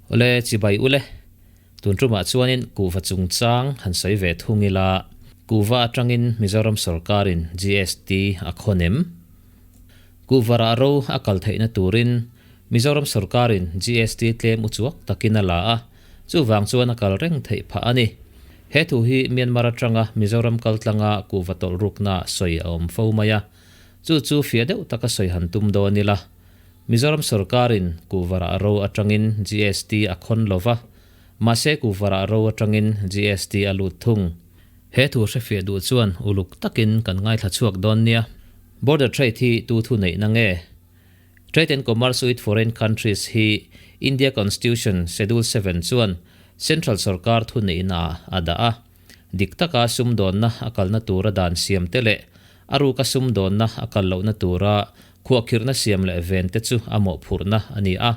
Awle, chibai ule. Tun tumah chuanin kuhva chungchang han sawi ve thung ila, kuhva atangin Mizoram sorkarin GST a khawn em? Kuhva rah ro a kal theihna turin Mizoram sorkarin GST tlem uchuak takin a la a, chuvang chuan a kal reng theih phah a ni. He thu hi Myanmar atanga Mizoram kaltlanga kuhva tawlh rukna sawi a awm fo mai a, chu chu fiah deuh taka sawi han tum dawn ila. Mizoram sorkarin kuhvarah ro atangin GST a khawn lo va, mahse kuhvarah ro atangin GST a lut thung. He thu hrefiah duh chuan uluk takin kan ngaithla chhuak dawn nia. Border trade hi tu thu neihna nge? Trade and Commerce with Foreign Countries hi India Constitution Schedule 7 chuan Central sorkar thu neihna ah a dah a. Dik taka sumdawnna a kalna tura dan siam te leh a ruka sumdawnna a kal lohna tura Khuahkhirhna siam leh ven te chu a mawhphurhna a ni a.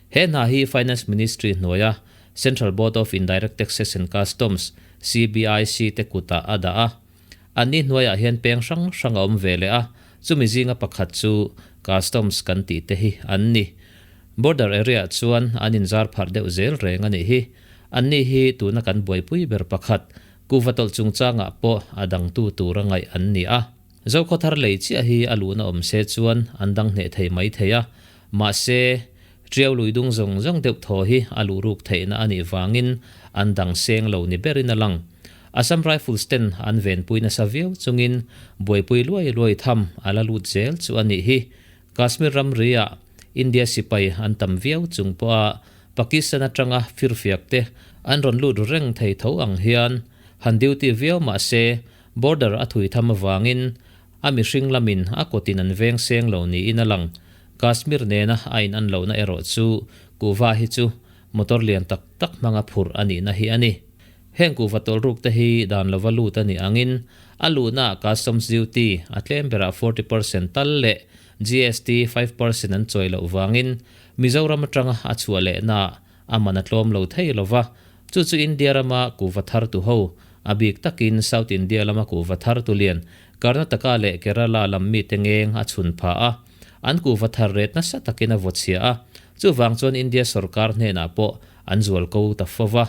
He hna hi Finance Ministry hnuaia Central Board of Indirect Taxes and Customs, CBIC, te kutah a dah a. Anni hnuaiah hian peng hrang hrang a awm ve leh a, chumi zinga pakhat chu Customs kan tih te hi an ni. Border area-ah chuan an inzar pharh deuh zel reng a nih hi. Anni hi tuna kan buaipui ber pakhat, kuhva tawlh chungchangah pawh a dangtu tura ngaih an ni a. Zokhawthar lei chiah hi a luhna awm se chuan an dang hneh thei mai thei a, mahse, Tiau lui dung zawng zawng deuh thaw hi a luh ruk theihna a nih vangin an dang seng lo ni berin a lang. Assam Rifles ten an venpui nasa viau chungin buaipui luai luai tham a la lut zel chu a nih hi. Kashmir ramri-ah India sipai an tam viau chung pawha Pakistan atanga firfiak te an rawn lut reng thei tho ang hian han duty viau mahse Border a thui tham avangin a mihring lamin a kawtin an veng seng lo niin a lang. Kashmir nena a in an lohna erawh chu kuhva hi chu motor lian tak tak hmanga phurh a nihna hi a ni. Heng kuhva tawlhruk te hi dan lova lut a nih angin a luhnaah Customs duty a tlem berah 40% tal leh GST 5% an chawi loh vangin Mizoram atanga a chhuah lehnaah a man a tlawm lo thei lova, chu chu India rama kuhva thar tu ho, a bik takin South India lama kuhva thar tu lian, Karnataka leh Kerala lam mite ngeng a chhun pha a, an kuhva thar ret nasa takin a vaw chhia a, chuvang chuan India sorkar hnenah pawh an zual ko ta fo va.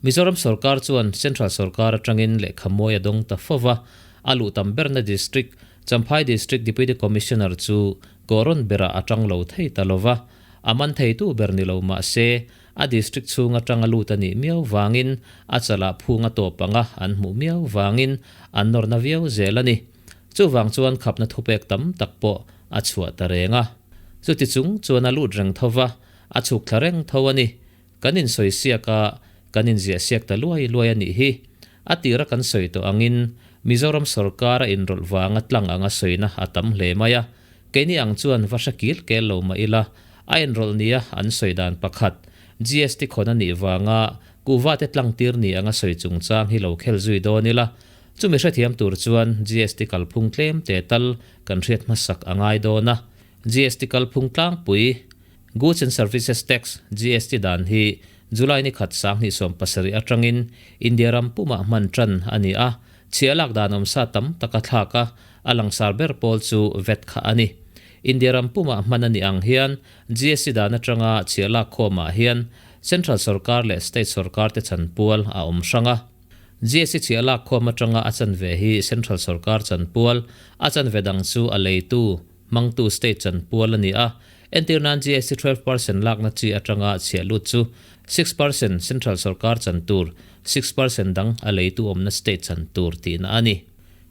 Mizoram sorkar chuan Central sorkar atangin lehkha mawi a dawng ta fo va, a luh tam berna District, Champhai District Deputy Commissioner chu kawrawn berah a tang lo thei ta lova, A man theitu ber ni lo mah se, a district chhung atanga lut a nih miau vangin a chalah phung a tawp anga an hmuh miau vangin an nawrna viau zel a ni. Chuvang chuan khapna thupek tam tak pawh a chhuah ta reng a. Chuti chung chuan a lut reng tho va, a chhuk thla reng tho a ni. Kan insawi siak a, kan inziah siak ta luai luai a nih hi. A tira kan sawi tawh angin Mizoram sorkar a inrawlh vanga tlang anga sawina a tam hle mai a. Keini ang chuan va hre kil kel lo mah ila, a enrawlh nia an sawi dan pakhat, GST khawn a nih vanga kuhva te tlang tir ni anga sawi chungchang hi lo khel zui dawn ila, chumi hrethiam tur chuan GST kalphung tlem te tal kan hriat hmasak a ngai dawn a. GST kalphung tlangpui, Goods and Services Tax, GST dan hi July ni khat 2017 atangin India ram pumah hman tan a ni a, Chhiah lak dan awmsa tam tak a thlak a, a langsar ber pawl chu vet kha a ni. India ram pumah hman a nih ang hian GST dan atanga chhiah lak khawmah hian Central sorkar leh State sorkar te chanpual a awm hrang a. GST chhiah lak khawm atanga a chanve hi Central sorkar chanpual, a chanve dang chu a leitu, hmangtu State chanpual a ni a. Entir nan GST 12% lakna chi atanga chhiah lut chu 6% Central sorkar chan tur, 6% dang a leitu awmna state chan tur tihna a ni.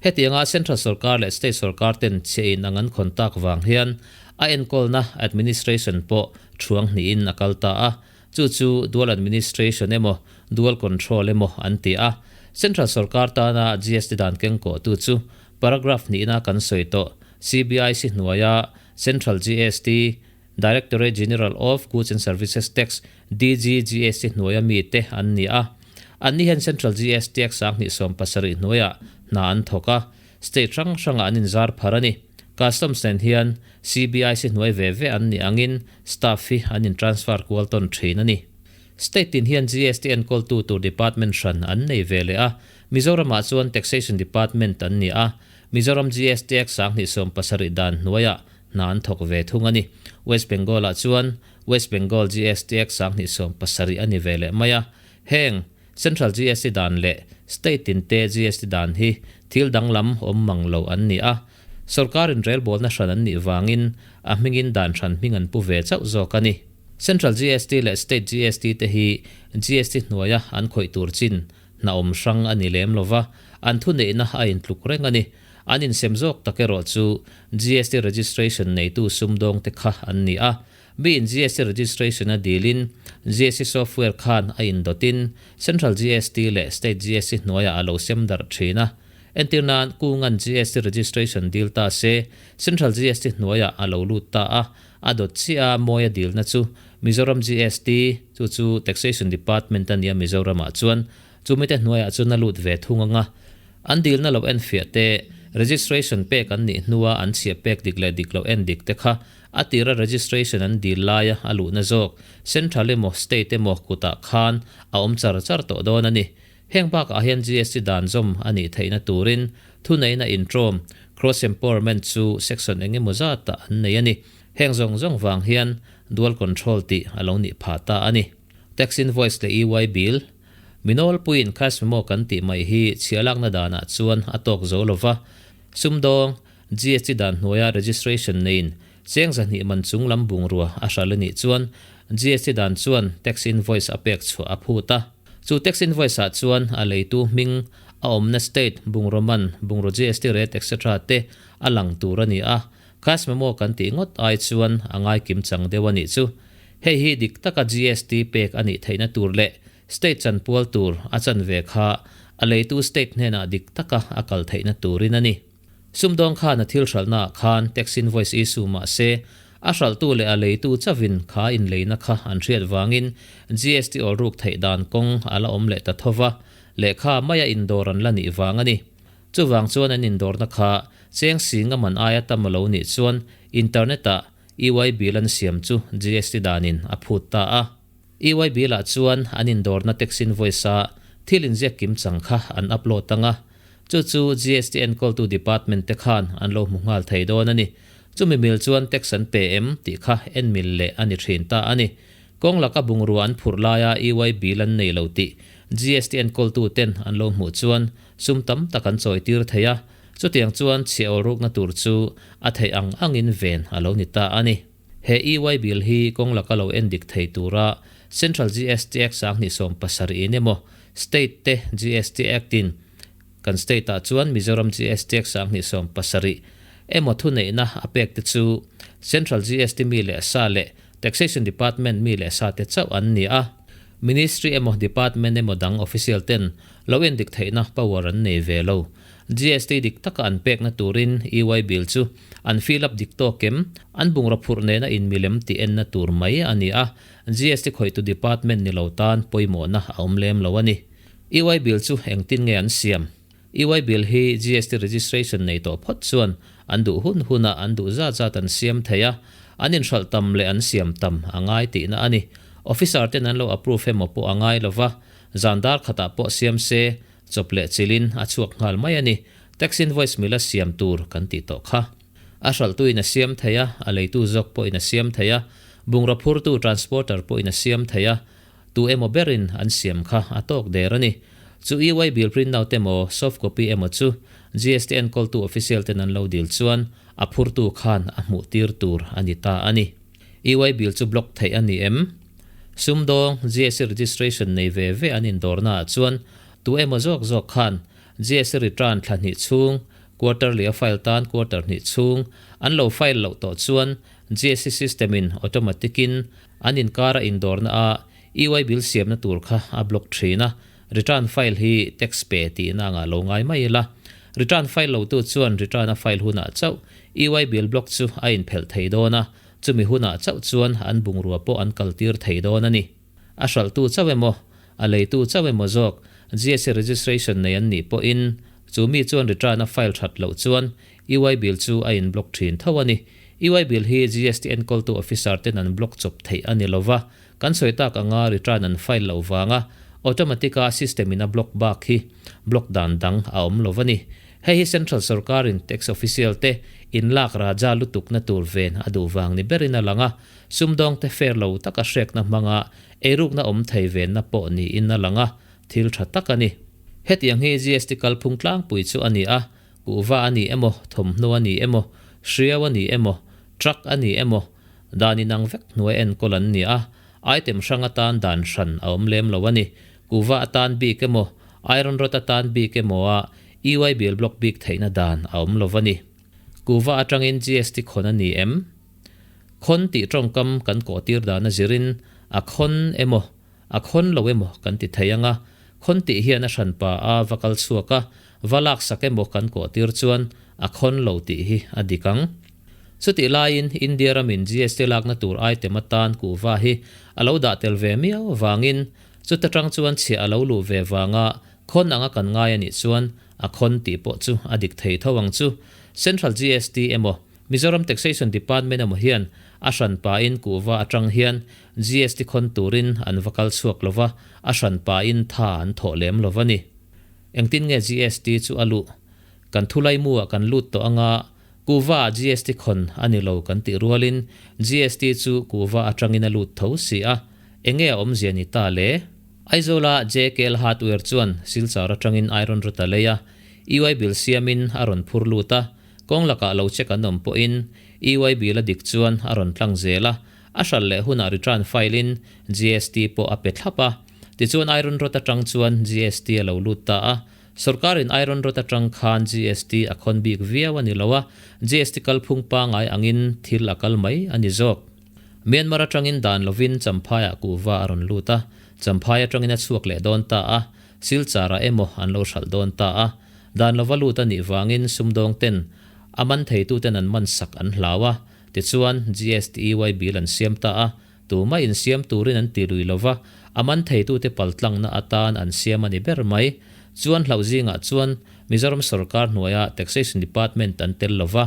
Hetianga Central sorkar leh State sorkar ten chhiah in ang an khawn tak vang hian a enkawlna, administration, pawh thuang hnihin a kal ta a, chu chu Dual Administration emaw Dual Control emaw an ti a. Central sorkar tana GST dan kengkawhtu chu paragraph hnihna kan sawi tawh CBIC hnuaia Central GST, Directorate General of Goods and Services Tax, DGGST, hnuaia mite an ni a. Anni hian Central GST Act 2017 hnuaiah hna an thawk a, state hrang hrangah an inzar phar a ni. Customs nen hian CBIC hnuai ve ve an nih angin staff hi an in-transfer kual tawn thin a ni. State tin hian GST enkawltu tur department hran an nei ve leh a, Mizoramah chuan Taxation Department an ni a, Mizoram GST Act 2017 dan hnuaiah hna an thawk ve thung a ni. West Bengal-ah chuan West Bengal GST Act 2070 a ni ve leh mai a. Heng Central GST dan leh State tinte GST dan hi thil danglam awm mang lo an ni a. Sorkar inrelbawlna hran an nih vangin a hmingin dan hran hming an pu ve chauh zawk a ni. Central GST leh State GST te hi GST hnuaia an khawih tur chin hna awm hrang a ni lem lova, an thuneihna a intluk reng a ni. An insem zawk tak erawh chu GST registration neitu sumdawngte kha an ni a. Miin GST registration a dilin GST software khan a indawtin Central GST leh State GST hnuaiah a lo sem darh thin a. Entir nan Kunga'n GST registration dil ta se, Central GST hnuaiah a lo lut ta a, a dawt chiah a mawi a dilna chu Mizoram GST, chu chu Taxation Department a nia Mizoramah chuan, chumite hnuaiah chuan a lut ve thung ang a. An dilna lo enfiah te, registration pek an nih hnua an chhiah pek dik leh dik loh en dik te kha a tira registration an dil laia a luhna zawk Central emaw State emaw kutah khan a awm char char tawh dawn a ni. Heng bakah hian GST dan zawm a nih theihna turin thuneihna intrawm, cross empowerment, chu section eng emaw zatah an nei a ni. Heng zawng zawng vang hian dual control tih a lo nih phah ta a ni. Tax invoice leh EY bill, Minawlpuiin cash memo kan tih mai hi chhiahlakna danah chuan a tawk zo lo va, sumdawng, GST dan hnuaia registration neiin cheng 200 man chung lam bungrua a hral a nih chuan GST dan chuan tax invoice a pek chhuah a phut a. Chu tax invoice ah chuan a leitu hming, a awmna state, bungraw man, bungraw GST rate etc te a lang tur a ni a, cash memo kan tih ngawt ai chuan a ngai kim chang deuh a nih chu. Hei hi dik taka GST pek a nih theihna tur leh state chanpual tur a chanve kha a leitu state hnenah dik taka a kal theihna turin a ni. Sumdawng khan a thil hralhnaah khan tax invoice issue mah se, a hralhtu leh a leitu chauhin kha inleina kha an hriat vangin GST awlruk theih dan kawng a la awm leh ta tho va, lehkha maia indawr an la nih vang a ni. Chuvang chuan an indawrna kha cheng sing a man aia tam a lo nih chuan internet-ah EY bill an siam chu GST danin a phut ta a. EY bill-ah chuan an indawrna tax invoice-a thil inziak kim chang kha an upload ang a, Chu chu GST enkawltu department te khan an lo hmu nghal thei dawn a ni. Chumi mil chuan tax an pe em tih kha en mil leh a ni thin ta a ni. Kawng laka bungrua an phurh laia EY bill an nei lo tih GST enkawltu ten an lo hmuh chuan sum tam tak an chawi tir thei a, chutiang chuan chhiah awlrukna tur chu a theih ang angin ven a lo ni ta a ni. He EY bill hi kawng laka lo en dik thei tura Central GST Act 2070 in emaw State te GST Act in kan state ah chuan Mizoram GST Act 2070 emaw thuneihna a pek te chu Central GST mi leh sa leh Taxation Department mi leh sa te chauh an ni a. Ministry emaw Department emaw dang official ten lo en dik theihna power an nei ve lo. GST dik taka an pekna turin EY bill chu an fill up dik tawk em? An bungraw phurh nena inmilem tih enna tur mai a ni a, GST khawihtu department ni lo tan pawimawhna a awm lem lo a ni. EY bill chu engtin nge an siam? EY bill hi GST registration nei tawh phawt chuan an duh hun hunah an duh zat zat an siam thei a, an inhralh tam leh an siam tam a ngai tihna a ni. Officer ten an lo approve emaw pawh a ngai lova, zan dar khatah pawh siam se, Chawp leh chilin a chhuak nghal mai a ni. Tax invoice mila siam tur kan tih tawh kha. A hralhtuin a siam thei a, a leitu zawk pawhin a siam thei a, bungraw phurtu transporter pawhin a siam thei a, tu emaw berin an siam kha a tawk der a ni. Chu EY bill printout emaw soft copy emaw chu GST enkawltu official ten an lo dil chuan a phurtu khan a hmuh tir tur a ni ta a ni. EY bill chu block theih a ni em? Sumdawng, GST registration nei ve ve an indawrnaah chuan tu emaw zawk zawk khan GST return thla hnih chhung, quarterly a file tan quarter hnih chhung, an lo file loh tawh chuan GST system in automatic in an inkara indawrna a EY bill siamna tur kha a block thin a, return file hi tax pe tihna angah lo ngai mai ila. Return file lotu chuan return a file hunah chauh EY bill block chu a inphelh thei dawn a, Chumi hunah chauh chuan an bungrua pawh an kaltir thei dawn a ni. A hralhtu chauh emaw, a leitu chauh emaw zawk GST registration nei an nih pawhin chu mi chuan return a file that loh chuan EY bill chu a in block thin tho a ni. EY bill hi GST enkawltu officer ten an block chawp theih a ni lova, kan sawi tak anga return an file loh vanga automatic a system in a block bak hi block dan dang a awm lo a ni. Hei hi Central sorkarin tax official te inlak raja lutukna tur ven a duh vang ni berin a lang a, sumdawngte fair lo taka hrekna hmanga eirukna awm thei venna pawh niin a lang a, thil tha tak a ni. Hetiang hi GST kalphung tlangpui chu a ni a, kuhva a ni emaw, thawmhnaw a ni emaw, hriau a ni emaw, truck a ni emaw, dan inang vek hnuai enkawl an ni a, item hrang atan dan hran a awm lem lo a ni. Kuhva atan bik emaw, iron rod atan bik emaw a EY bill block bik theihna dan a awm lo a ni. Kuhva atangin GST khawn a ni em? Khawn tih tawngkam kan kawhtir dan a zirin a khawn emaw, a khawn lo emaw kan ti thei ang a, khawn tih hian a hranpa a va kal chhuak a, va laksak emaw kan kawhtir chuan a khawn lo tih hi a dik ang. Chutih laiin India ramin GST lakna tur item atan kuhva hi a lo dah tel ve miau avangin chuta tang chuan chhiah a lo luh ve vanga khawn anga kan ngai a nih chuan a khawn tih pawh chu a dik thei tho ang chu. Central GST emaw Mizoram Taxation Department emaw hian a hranpain kuhva atang hian GST khawn turin an va kal chhuak lo va, a hranpain tha an thawh lem lo va ni. Engtin nge GST chu a luh? Kan thulaimu ah kan lut tawh anga kuhva ah GST khawn a ni lo kan tih rualin GST chu kuhva atangin a lut tho si a, enge a awmzia ni ta le? Aizawla JKL Hardware chuan Silchar atangin iron rod a lei a, EY bill siamin a rawn phur lut a, Kawng lakah lo check an awm pawhin EY bill a dik chuan a rawn tlang zel a, a hral leh hunah return file in GST pawh a pe thlap a. Tichuan Iron Rod atang chuan GST a lo lut ta a. Sorkarin Iron Rod atang khan GST a khawn bik viau a ni lo a, GST kalphung pangai angin thil a kal mai a ni zawk. Myanmar atangin dan lovin Champhaiah kuhva a rawn lut a, Champhai atangin a chhuak leh dawn ta a, Silchar-ah emaw an lo hralh dawn ta a. Dan lova lut a nih vangin sumdawng ten a man theituten an man sak an hlau a, tichuan GSTEY bill an siam ta a, tumah insiam turin an ti lui lova, a man theitute paltlangna atan an siam a ni ber mai. Chuan hlauh zingah chuan Mizoram sorkar hnuaia Taxation Department an tel lova,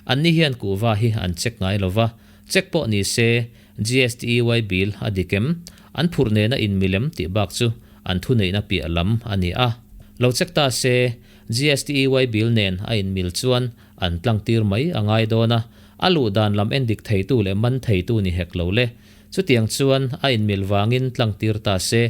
anni hian kuhva hi an check ngai lova, check pawh ni se GSTEY bill a dik em? An phurh nena inmilem tih bak chu an thuneihna piah lam a ni a. Lo check ta se, GSTEY bill nen a inmil chuan an tlangtir mai a ngai dawn a, a luh dan lam endik theitu leh man theitu ni hek lo le. Chutiang chuan a inmil vangin tlangtir ta se,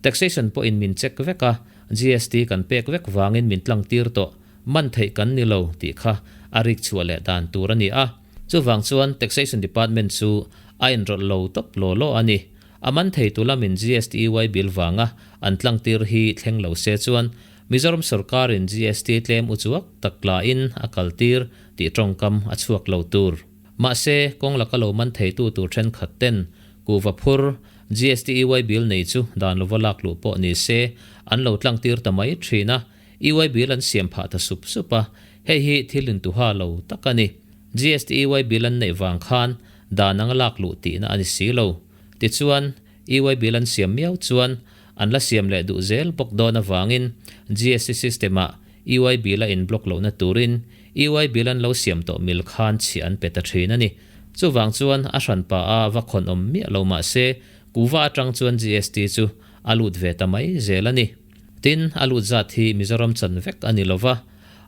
taxation pawhin min check vek a, GST kan pek vek vangin min tlangtir tawh, man theih kan ni lo tih kha a rik chhuah leh dan tur a ni a. Chuvang chuan Taxation Department chu a inrawlh lo tawp law law a ni. A man theitu lamin GSTEY bill vanga an tlangtir hi thleng lo se chuan Mizoram sorkarin GST tlem uchuak tak tlain a kaltir tih tawngkam a chhuak lo tur. Mahse, kawng laka lo man theitu tur thenkhat ten kuhva phur GSTEY bill nei chu dan lova lak luh pawh ni se an lo tlangtir ta mai thin a, EY bill an siam phah ta sup sup a, hei hi thil intuha lo tak a ni. GSTEY bill an neih vang khan dan anga lak luh tihna a ni si lo. Tichuan, EY bill an siam miau chuan an la siam leh duh zel bawk dawn avangin GST system-ah EY bill a in block lohna turin EY bill an lo siam tawh mil khan chhiah an pe ta thin a ni. Chuvang chuan a hranpa a va khawn awm miah lo mah se, kuhva atang chuan GST chu a lut ve ta mai zel a ni. Tin, a lut zat hi Mizoram chan vek a ni lova,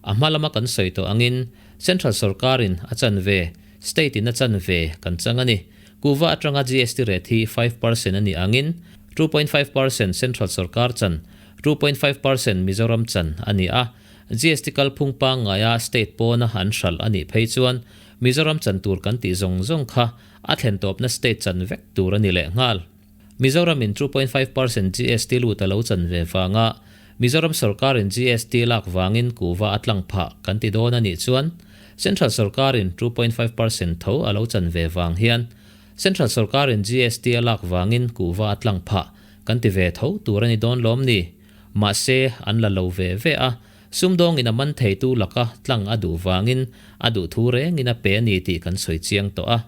a hma lama kan sawi tawh angin Central sorkarin a chan ve, State in a chan ve kan chang a ni. Kuhva atanga GST rate hi 5% a nih angin 2.5% Central sorkar chan, 2.5% Mizoram chan a ni a. GST kalphung pangngaia State pawna an hralh a nih phei chuan Mizoram chan tur kan tih zawng zawng kha a thlen tawpna State chan vek tur a ni lehnghal. Mizoram in 2.5% GST lut a lo chan ve vanga Mizoram sorkar in GST lak vangin kuhva a tlang phah kan ti dawn a nih chuan Central sorkar in 2.5% tho a lo chan ve vang hian Central sorkar in GST a lak vangin kuhva a tlang phah kan ti ve tho tur a ni dawn lawm ni? Mahse an la lo ve ve a, sumdawng in a man theitu laka tlang a duh vangin a duh thu rengin a pe a ni tih kan sawi chiang tawh a.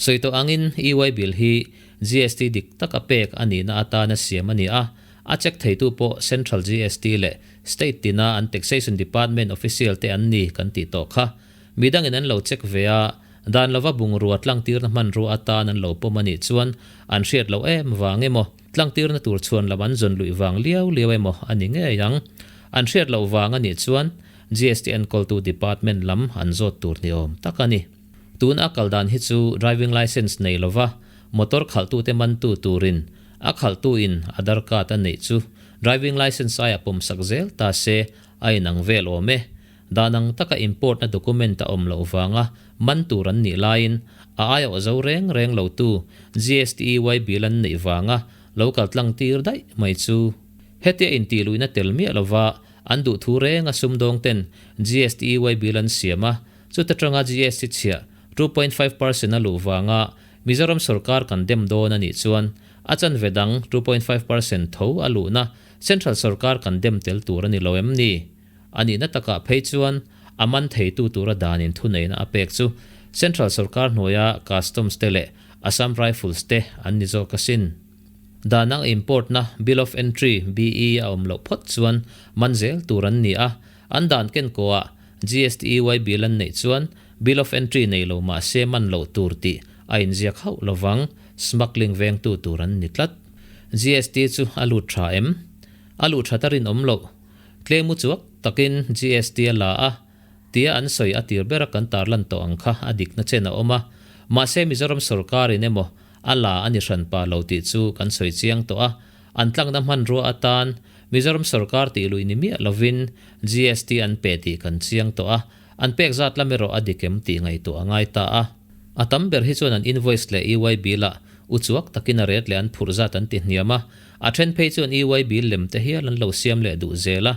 Sawi tawh angin EY bill hi GST dik taka pek a nihna atana siam a ni a, a check theitu pawh Central GST leh State tina an Taxation Department official te an ni kan tih tawh kha. Midangin an lo check ve a, dan lova bungrua tlangtirna hmanrua atan an lo pawm a nih chuan an hriat loh em vang emaw, tlangtirna tur chhuan lam an zawn luih vang liau liau emaw a ni ngei ang. An hriat loh vang a nih chuan. GST enkawltu department lam an zawt tur ni awm tak a ni. Tun a kal dan hi chu driving licence nei lova motor khalhtute mantu turin a khalhtu in Aadhaar card a neih chu driving licence aia pawmsak zel ta se a inang vel awm e. Dan ang taka import na document a awm loh vanga man tur an nih laiin a aiawh zo reng reng lotu GST EY bill an neih vanga lo kal tlang tir daih mai chu hetia intihluihna tel miah lova an duhthu renga sumdawng ten GST EY bill an siam a, chuta tanga GST chhiah 2.5% a luh vanga Mizoram sorkar kan dem dawn a nih chuan a chanve dang 2.5% tho a luhna Central sorkar kan dem tel tur a ni lo em ni? A nihna takah phei chuan a man theitu tura danin thuneihna a pek chu Central sorkar hnuaia Customs te leh Assam Rifles te an ni zawk asin. Dan ang import-na Bill of Entry, BE, a awm loh phawt chuan man zel tur an ni a, an dan ken kawhah GSTEY bill an neih chuan Bill of Entry nei lo mah se man loh tur tih a inziak hauh lovang, smuggling vengtu tur an ni tlat. GST chu a lut tha em? A luh that a rinawm loh. Tlemu chuak takin GST a la a, tia an sawi a tir bera kan tarlan tawh ang kha a dikna chen a awm a. Mahse Mizoram sorkarin emaw a la a ni hran pah lo tih chu kan sawi chiang tawh a. An tlakna hmanrua atan Mizoram sorkar tih luih ni miah lovin GST an pe tih kan chiang tawh a. An pek zat lam erawh a dik em tih ngaihtuah a ngai ta a. A tam ber hi chuan an invoice leh EY bill ah uchuak takin a ret leh an phurh zat an ti hniam a, a then phei chuan EY bill lem te hial an lo siam leh duh zel a,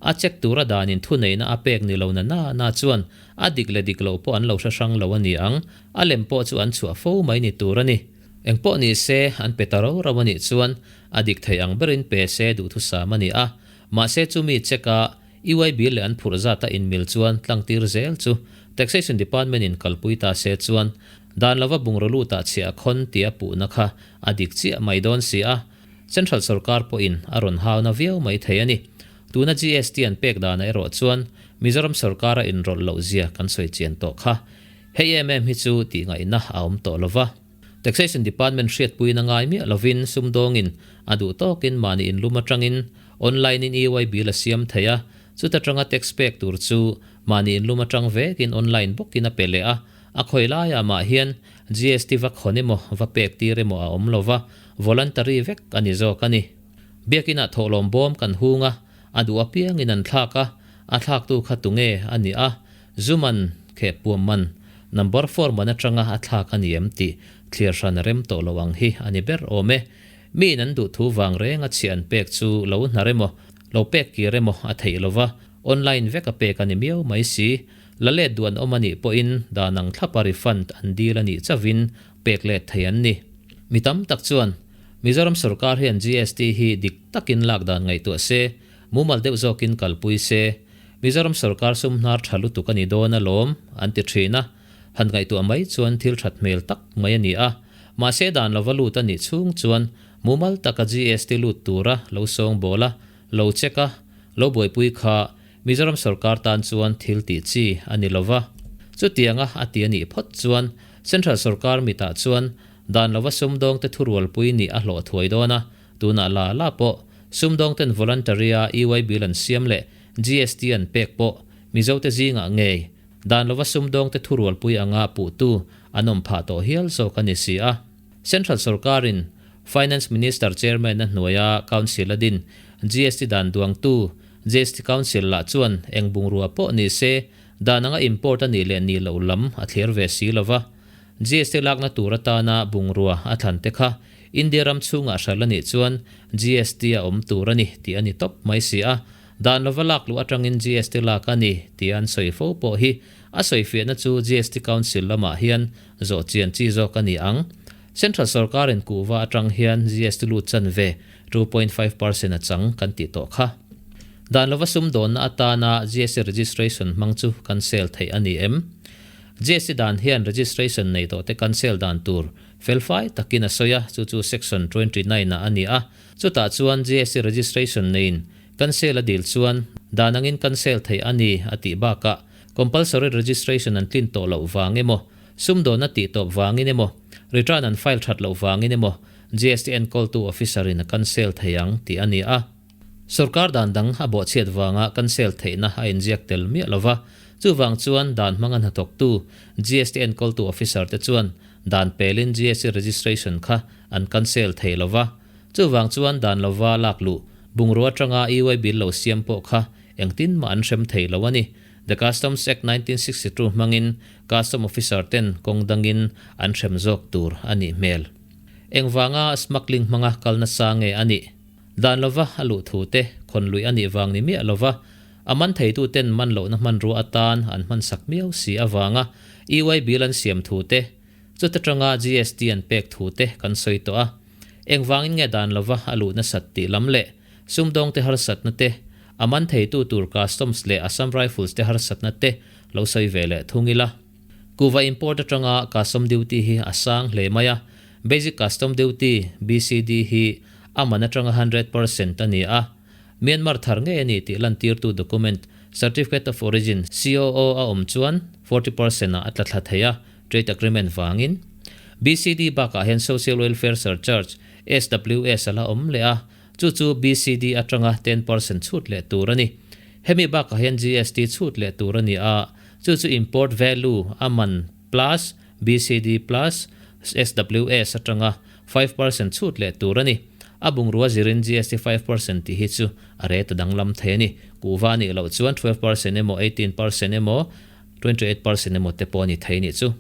a check tura danin thuneihna a pek ni lo na na na chuan a dik leh dik loh pawh an lo hre hrang lo a ni ang, a lem pawh chu an chhuah fo mai ni tur a ni. Engpawh ni se, an pe ta ro ro a nih chuan a dik thei ang berin pe se duhthusam a ni a, mahse chumi check a EY bill leh an phurh zata inmil chuan tlangtir zel chu Taxation Department in kalpui ta se chuan dan lova bungraw lutah chhiah a khawn tia puhna kha a dik chiah mai dawn si a, Central sorkar pawhin a rawn hauna viau mai thei a ni. Tuna GST an pek danah erawh chuan Mizoram sorkara inrawlh loh zia kan sawi chian tawh kha. Hei em em hi chu tih ngaihna a awm tawh lova. Taxation Department hriatpuiin a ngai miah lovin sumdawngin a duh tawkin mahni inlum atangin online in EY bill a siam thei a, chuta tanga tax pek tur chu mahni inlum atang vekin online bawkin a pe leh a, a khawi laiah mah hian GST va khawn emaw va pek tir emaw a awm lova, voluntary vek a ni zawk a ni. Biakinah thawhlawm bawm kan hung a, a duh apiangin an thlak a, a thlaktu kha tunge a ni a, Zu man, kheh puam man, number four man atanga a thlak a ni em tih thlir hran a rem tawh lo ang hi a ni ber awm e. Miin an duh thu vang reng a chhiah an pek chu lo hnar emaw, lo pek kir emaw a theih lo va, online vek a pek a ni miau mai si. La let duh an awm a nih pawhin dan ang thlapa refund an dil a nih chauhin pek let thei an ni. Mi tam tak chuan Mizoram sorkar hian GST hi dik takin lak dan ngaihtuah se, mumal deuh zawkin kalpui se, Mizoram sorkar sum hnar tha lutuk a ni dawn alawm, an ti thin a. Han ngaihtuah mai chuan thil that hmel tak mai a ni a. Mahse dan lova lut a nih chhung chuan mumal taka GST lut tura lo sawng bawl a, lo check a, lo buaipui kha Mizoram sorkar tan chuan thil tih chi a ni lova. Chutianga a ti a nih phawt chuan Central sorkar mitah chuan dan lova sumdawngte thurualpui nih a hlawh thuai dawn a, tunah la la pawh sumdawngten voluntary-a EY bill an siam leh GST an pek pawh Mizote zingah ngei dan lova sumdawngte thurualpui anga puhtu an awm phah tawh hial zawk a ni si a. Central sorkarin Finance Minister Chairman a hnuaia Council a din GST dan duangtu GST Council lah chuan eng bungrua pawh ni se dan anga import a nih leh nih loh lam a thlir ve si lova. GST lakna tur atana bungrua a thlan te kha India ram chhungah hral a nih chuan GST a awm tur a ni tih a ni tawp mai si a, dan lova lak luh atangin GST lak a ni tih an sawi fo pawh hi a sawifiahna chu GST Council lamah hian zawh chian chi zawk a ni ang. Central sorkarin kuhva atang hian GST lut chanve 2.5% a chang kan tih tawh kha. Dan lova sumdawnna atana GST registration hmang chu cancel theih a ni em? GST dan hian registration nei tawhte cancel dan tur Felfai takin a sawi a, chu chu Section 29 ah a ni a. Chutah chuan GST registration neiin cancel a dil chuan dan angin cancel theih a ni a tih bakah compulsory registration an tlin tawh loh vang emaw, sumdawn a tih tawp vangin emaw, return an file that loh vangin emaw GST enkawltu officer in a cancel thei ang tih a ni a. Sorkar dan dang a bawhchhiat vanga cancel theihna a inziak tel miah lo va, chuvang chuan dan hmanga hnathawktu GST enkawltu officer te chuan dan pelin GST registration kha an cancel thei lo va, chuvang chuan dan lova lak luh bungrua atanga EY bill lo siam pawh kha engtin mah an hrem thei lo a ni. The Customs Act 1962 hmangin Custom officer ten kawng dangin an hrem zawk tur a nih hmel. Engvanga smuggling hmanga kal nasa nge a nih? Dan lova a luh thu te khawn luih a nih vang ni miah lova a man theitu ten man lohna hmanrua atan an hmansak miau si avanga EY bill an siam thu te, chuta tanga GST an pek thu te kan sawi tawh a. Engvangin nge dan lova a luh nasat tih lam leh sumdawngte harsatna te, a man theitu tur Customs leh Assam Rifles te harsatna te lo sawi ve leh thung ila. Kuhva import atanga custom duty hi a sang hle mai a, Basic Custom Duty, BCD, hi a man atanga 100% a ni a, Myanmar thar ngei a ni tih lantirtu document, Certificate of Origin, COO, a awm chuan 40% ah a tla thla thei a, trade agreement vangin. BCD bakah hian Social Welfare Surcharge, SWS, a la awm leh a, chu chu BCD atanga 10% chhut leh tur a ni. Hemi bakah hian GST chhut leh tur a ni a, chu chu import value a man plus BCD plus SWS atanga 5% chhut leh tur a ni. A bungrua zirin GST 5% tih hi chu a rate a danglam thei a ni. Kuhva a nih loh chuan 12% emaw 18% emaw 28% emaw te pawh a ni thei nih chu.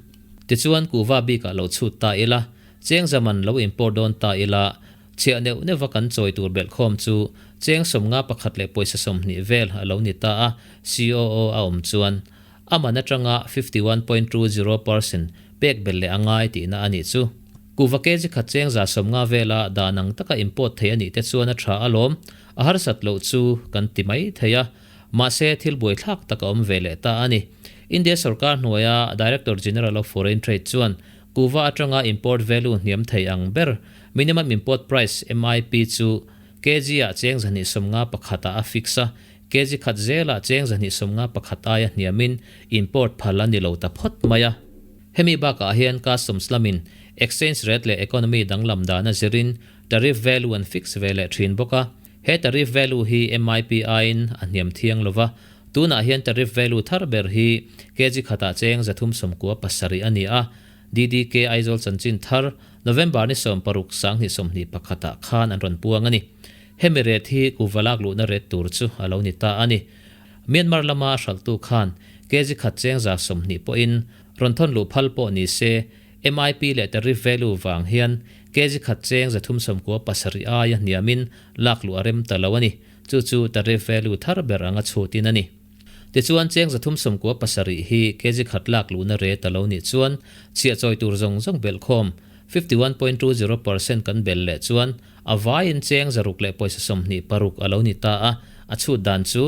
Tichuan kuhva bikah lo chhut ta ila, cheng zaman lo import dawn ta ila, Chhiah neuh neuha kan chawi tur belhkhawm chu cheng 51 leh pawisa 20 vel a lo ni ta a, COO a awm chuan a man atanga 51.20% pek belh leh a ngai tihna a nih chu. Kuhva kg khat cheng 150 vela dan ang taka import thei a nih te chuan a tha alawm, a harsat loh chu kan ti mai thei a, mahse thil buaithlak tak a awm ve leh ta a ni. India sorkar hnuaia Director General of Foreign Trade chuan Kuhva atanga import value hniam thei ang ber, minimum import price, MIP, chu kg ah cheng 251 ah a fix a, kg khat zelah cheng 251 aia hniamin import phal a ni lo ta phawt mai a. Hemi bakah hian customs lamin exchange rate leh economy danglam dana zirin tariff value an fix ve leh thin bawk a. He tariff value hi MIP aiin a hniam thiang lova, tunah hian tariff value thar ber hi kg khatah cheng 397 a ni a, DDK Aizawl chanchin thar November ni 16 2021 ah khan an rawn puang a ni. Hemi rate hi kuhva lak luhna rate tur chu a lo ni ta a ni. Myanmar lama a hralhtu khan kg khat cheng 120 pawhin rawn thawn luh phal pawh ni se, MIP leh tariff value vang hian kg khat cheng 397 aia hniamin lak luh a rem ta lo a ni. Chu chu tariff value thar ber anga chhutin a ni. Tichuan cheng 397 hi kg khat lak luhna rate a lo nih chuan chhiah chawi tur zawng zawng belhkhawm 51.20% kan bel leh chuan a vaiin cheng 626 a lo ni ta a, a chhut dan chu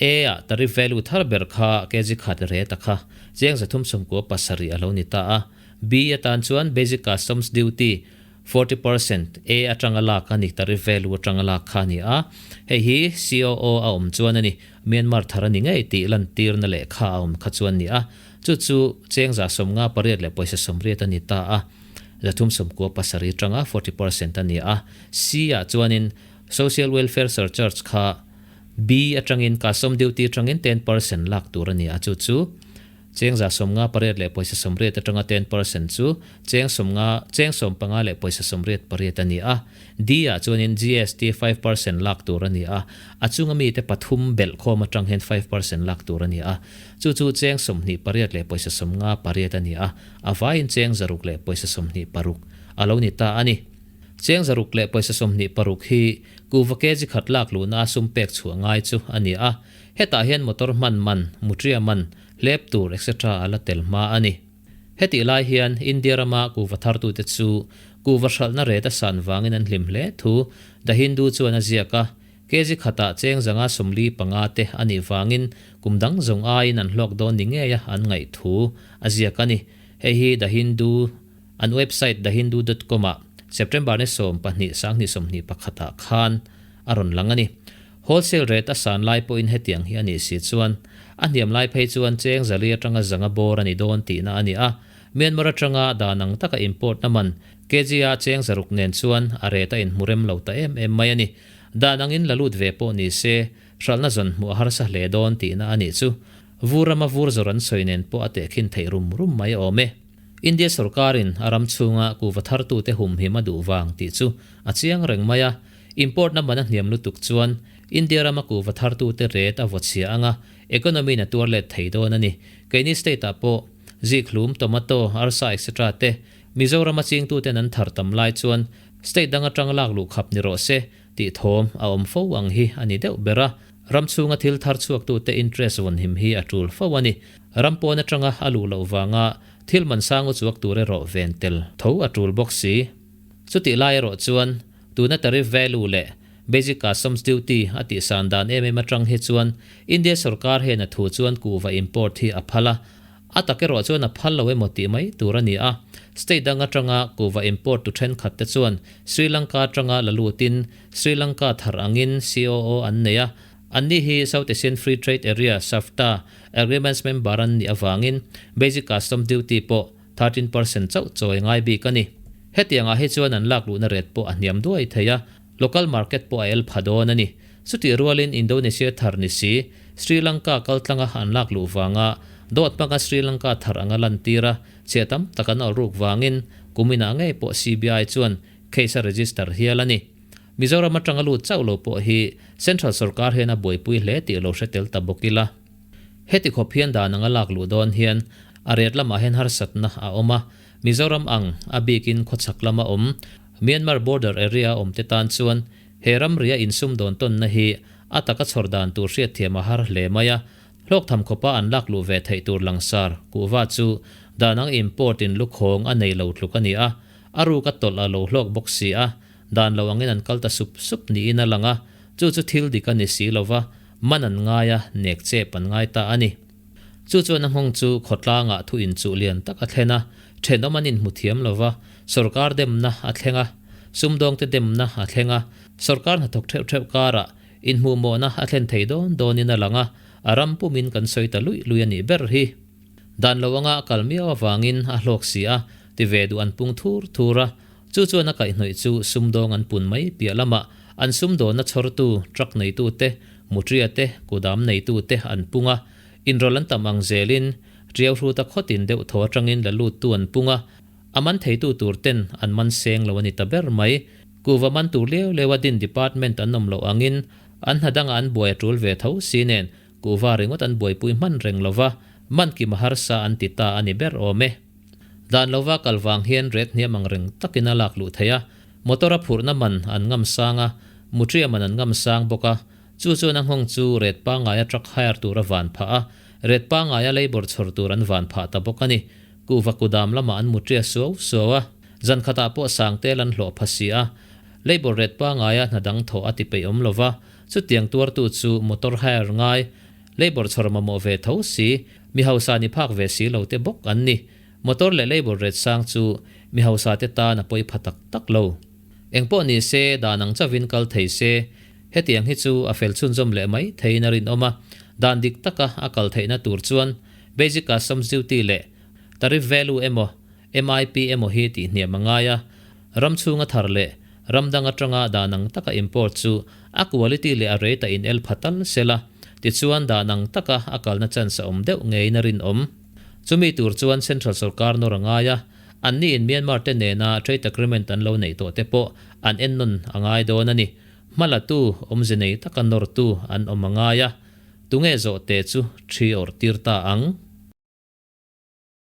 A ah tariff value thar ber kha kg khat rate a kha cheng 397 a lo ni ta a, B atan chuan basic customs duty 40% A atanga lak a ni, tariff value atanga lak kha a ni a, hei hi COO a awm chuan a ni, Myanmar thar a ni ngei tih lantirna lehkha a awm kha chuan ni a, chu chu cheng 58 leh pawisa 80 a ni ta a, 397 atanga 40% a ni a, C ah chuanin Social Welfare Surcharge kha B atangin Custom Duty atangin 10% lak tur a ni a, chu chu Cheng 58 leh pawisa 80 atanga 10% chu cheng 50, cheng 15 leh pawisa 88 a ni a. D ah chuanin GST 5% lak tur a ni a, a chunga mite pathum belh khawm atang hian 5% lak tur a ni a. Chu chu cheng 28 leh pawisa 58 a ni a, a vaiin cheng 600 leh pawisa 26 a lo ni ta a ni. Cheng 600 leh pawisa 26 hi kuhva kg khat lak luhna a sum pek chhuah ngai chu a ni a. Hetah hian motor hman man, mutria man, hlep tur etc a la tel hma a ni. Hetih lai hian India rama kuhva thartute chu kuhva hralhna rate a san vangin an hlim hle thu The Hindu chuan a ziak a, kg khatah cheng 145 te a nih vangin kum dang zawng aiin an hlawk dawn ni ngeia an ngaih thu a ziak a ni. Hei hi The Hindu an website thehindu dot com ah September ni 12 2021 ah khan a rawn lang a ni. Wholesale rate a san lai pawhin hetiang hi a nih si chuan, a hniam lai phei chuan cheng 400 atanga 500 bawr a ni dawn tihna a ni a, Myanmar atanga dan ang taka import na man kg-a cheng 600 nen chuan a rate a inhmu rem lo ta em em mai a ni. Dan angin la lut ve pawh ni se, hralhna zawn hmuh a harsa hle dawn tihna a nih chu. Vur rama vur zawr an sawi nen pawh a tehkhin theih rum rum mai awm e. India sorkarin a ram chhunga kuhva thartute humhim a duh vang tih chu a chiang reng mai a. Import na man a hniam lutuk chuan India rama kuhva thartute rate a vaw chhia anga economy in a tuar let thei dawn a ni. Keini state ah pawh zikhlum, tomato, arsa etc te Mizoram a chingtuten an thar tam lai chuan state dang atang lak luh khap ni rawh se tih thawm a awm fo ang hi a ni deuh ber a. Ram chhunga thil thar chhuaktute interest vawnhim hi a tul fo a ni. Ram pawn atanga a luh loh vanga thil man sang u chuak tur erawh ven tel tho a tul bawk si. Chutih lai erawh chuan tuna tariff value leh basic customs duty a tihsan dan em em atang hi chuan India sorkar hian a thu chuan kuhva import hi a phal a, A tak erawh chuan a phal lo emaw tih mai tur a ni a. State dang atanga kuhva import tu thenkhat te chuan Sri Lanka atanga la lutin Sri Lanka thar angin COO an nei a. Anni hi South Asian Free Trade Area, SAFTA, Agreements member an nih avangin Basic Custom Duty pawh 13% chauh chawi ngai bik a ni. Hetiangah hi chuan an lak luhna ret pawh a hniam duai thei a, local market pawh a el pha dawn a ni. Chutih rualin Indonesia thar ni si, Sri Lanka kaltlanga an lak luh vanga dawt hmanga Sri Lanka thar anga lantir a, chhiah tam tak an awlruk vangin kuminah ngei pawh CBI chuan case a register hial a ni. Mizoram atanga lut chauh lo pawh hi Central sorkar hian a buaipui hle tih lo hre tel ta bawk ila. Heti khawp hian dan anga lak luh dawn hian a ret lamah hian harsatna a awm a, Mizoram ang a bikin khawchhak lama awm Myanmar border area a awmte tan chuan he ramria insum dawn tawnna hi a taka chhawr dan tur hriatthiam a har hle mai a, hlawk tham khawpa an lak luh ve theih tur langsar kuhva chu dan ang import in lukhawng a nei lo tluk a ni a, a ruk a tawlh a lo hlawk bawk si a, dan lo angin an kal ta sup sup niin a lang a, chu chu thil dik a ni si lova, man an ngai a, nek chep an ngai ta a ni. Chu chuan a nghawng chu khawtlangah thu inchuh lian tak a thlen a, thenawm an inhmu thiam lo va, sawrkar demna a thleng a, sumdawngte demna a thleng a, sawrkar hnathawk theuh theuh karah inhmuhmawhna a thlen thei dawn dawnin a lang a, a ram pumin kan sawi ta luih luih a nih ber hi. Dan lo anga a kal miau avangin a hlawk si a, ti ve duh an pung thur thur a, chu chuan a kaihhnawih chu sumdawng an pun mai piah lamah an sumdawnna chhawrtu truck neitute, mutria te, kudam neitute an pung a, inrawlh an tam ang zelin Tiau hruta khawtin deuh thaw atangin la luttu an pung a, a man theitu tur ten an man seng lo a ni ta ber mai. Kuhva man tur liau liau a din department an awm loh angin an hna dangah an buai a tul ve tho si nen kuhva ringawt an buaipui hman reng lo va, man kim a harsa an ti ta a ni ber awm e. Dan lova kal vang hian ret hniam ang reng takin a lak luh theih a, motor a phurhna man an ngam sang a, mutria man an ngam sang bawk a, Chu chuan a nghawng chu ret pangaia truck hire tur a van phah a, ret pangaia labour chhawr tur an van phah ta bawk a ni. Kuhva kudam lamah an mu ṭia suau suau a, zan khatah pawh sangtel an hlawh pha si a. Labour ret pangaia hna dang thawh a ti peih awm lo va, chutiang tuartu chu motor hire ngai, labour chhawr mamawh ve tho si, mi hausa ni phak ve si lo te bawk an ni. Motor leh labour ret sang chu mi hausa te tan a pawi pha tak tak lo. Engpawh ni se, dan ang chauhin kal thei se, Hetiang hi chu a fel chhunzawm leh mai theiin a rinawm a, dan dik taka a kal theihna tur chuan Basic Customs Duty leh Tariff Value emaw MIP emaw hi tihhniam a ngai a, ram chhunga thar leh ram dang atanga dan ang taka import chu a quality leh a rate a inel pha tal sel a, tichuan dan ang taka a kalna chance a awm deuh ngeiin a rinawm. Chumi tur chuan Central sawrkar nawr a ngai a, anniin Myanmar te nena trade agreement an lo neih tawh te pawh an ennawn a ngai dawn a ni. Hmalatu, awmze nei taka nawrtu an awm a ngai a, tunge zawhte chu ṭhi awrh tir ta ang?